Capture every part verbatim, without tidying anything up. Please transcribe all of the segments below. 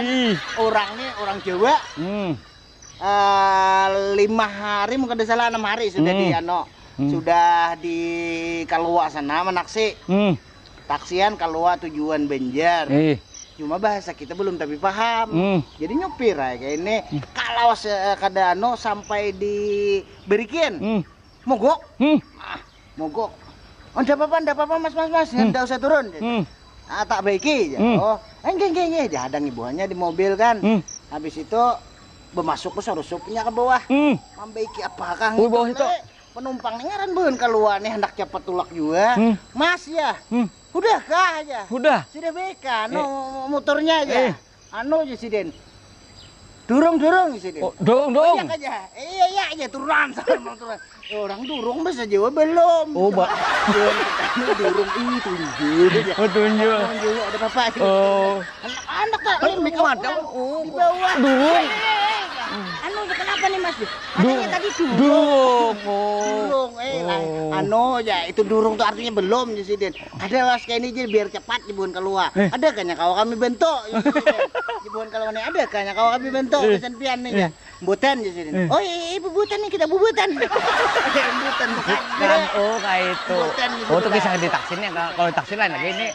Ih. Orang nih orang Jawa. Hmm. Eh, lima hari mungkin ada salah, enam hari sudah hmm. di ano, hmm. sudah di Kalua sana menaksi. Hmm. Taksian Kalua tujuan Banjar. Eh. Cuma bahasa kita belum tapi paham. Hmm. Jadi nyupir aja kayak ini. Hmm. Kalau se- kada ano sampai di Berikin. Hmm. Mogok. Hmm. Ah, mogok. Oh, ndak apa-apa, ndak apa-apa, Mas, Mas, Mas. Hmm. Ndak usah turun. Hmm. Ah, tak baiki aja. Hmm. Oh, enggak, enggak, enggak. Dihadangi buahnya di mobil kan. Hmm. Habis itu bemasuk ke sarusupnya ke bawah. Hmm. Mambaiki apa kang? Oh, bawah itu. Penumpang ini ngaran buhan Kalua nih hendak cepat tulak juga. Hmm. Mas ya. Hmm. Udah kah aja? Udah. Sudah baik kan? Eh. No, motornya aja. Eh. Anu aja sidin. Durung, durung sidin. Oh, durung, durung. Banyak aja. Iya, iya aja turunan sama turunan. Orang durung bahasa Jawa belum. Oh, ba- belum. Anu durung ih tunjul aja. Oh, tunjul. Tunjul ada apa-apa aja. Oh. Anak-anak tak ini make up orang. Oh, di bawah. Durung. Eh, eh, eh, eh. Anu kenapa nih Mas? Katanya tadi durung. Durung. Oh. Durung. Eh, oh. Anu ya itu durung tuh artinya belum ya sidin. Ada Mas kayak ini aja biar cepat dibuhan Kalua. Eh. Ada kanya kawa kami bentuk. Dibuhan Kalua nih ada kanya kawa kami bentuk eh. Pesan pian nih ya. Eh. Buatan ya sidin. Eh. Oh iya, iya bubutan nih kita bubutan. Bubutan bukan. Kan, oh kayak itu. Bubutan gitu. Oh itu kisah di taksi nih. Kalau di taksi lain lagi ini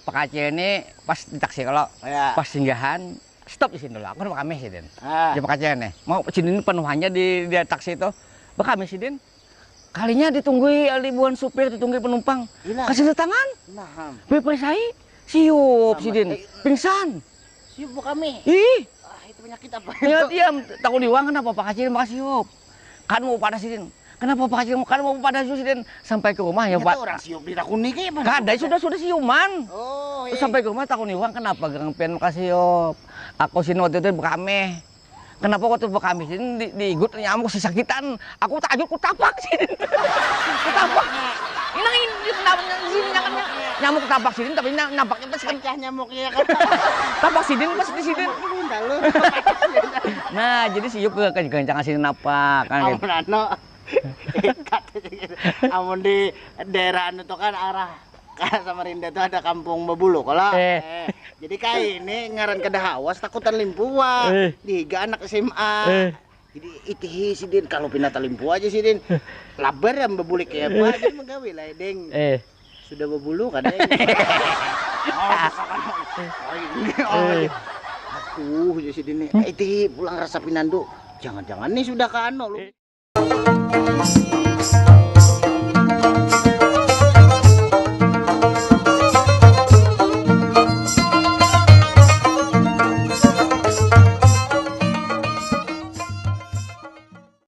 Pak Acil ini pas di taksi kalau ya. Pas singgahan stop di sini dulu. Aku udah kami sidin. Ah. Dia Pak Acil nih. Mau sidin penuhannya di, di taksi itu. Bekami sidin. Kalinya ditunggui ribuan supir, ditunggui penumpang. Gila. Kasih tangan. Nah. Bepresai. Siup sidin. Eh. Pingsan. Siup kami. Ih. Ah, itu penyakit apa? Ya diam. Takut diwang kenapa Pak Acil makasih siup. Kan mau pada sidin. Kenapa Pak Acil kan mau pada sidin sampai ke rumah ya Pak. Orang siup ditakuni kayak mana? Kada sudah sudah siuman. Oh, iya. Terus sampai ke rumah takuni wang kenapa gang pian makasih siup. Aku sini waktu itu berameh. Kenapa waktu bekamih sini di, diigut nyamuk sesakitan? Aku takjub ku tapak sini. Ku tapak. Ini ini kenapa sini nyamuk nyamuk tapak sini tapi nampaknya pas pecah nyamuknya kan. Tapak sini pas di sini. Nah, jadi siup ke kencang sini napak kan. Amun anu. Amun di daerah anu tuh kan arah Samarinda tuh ada kampung Babulu kalau. Eh. Eh, jadi kayak ini ngaran kada hawas takutan limpua. Eh. Dihiga anak S M A. Eh. Jadi itihi sidin kalau pina talimpu aja sidin. Labar ya bebulik ya apa jadi menggawe lah deng. Eh. Sudah berbulu kan deng. Oh, misalkan. Oh, ini. Oh, eh. Aduh ya sidin nih. Itihi pulang rasa pinandu. Jangan-jangan nih sudah kano lu. Eh.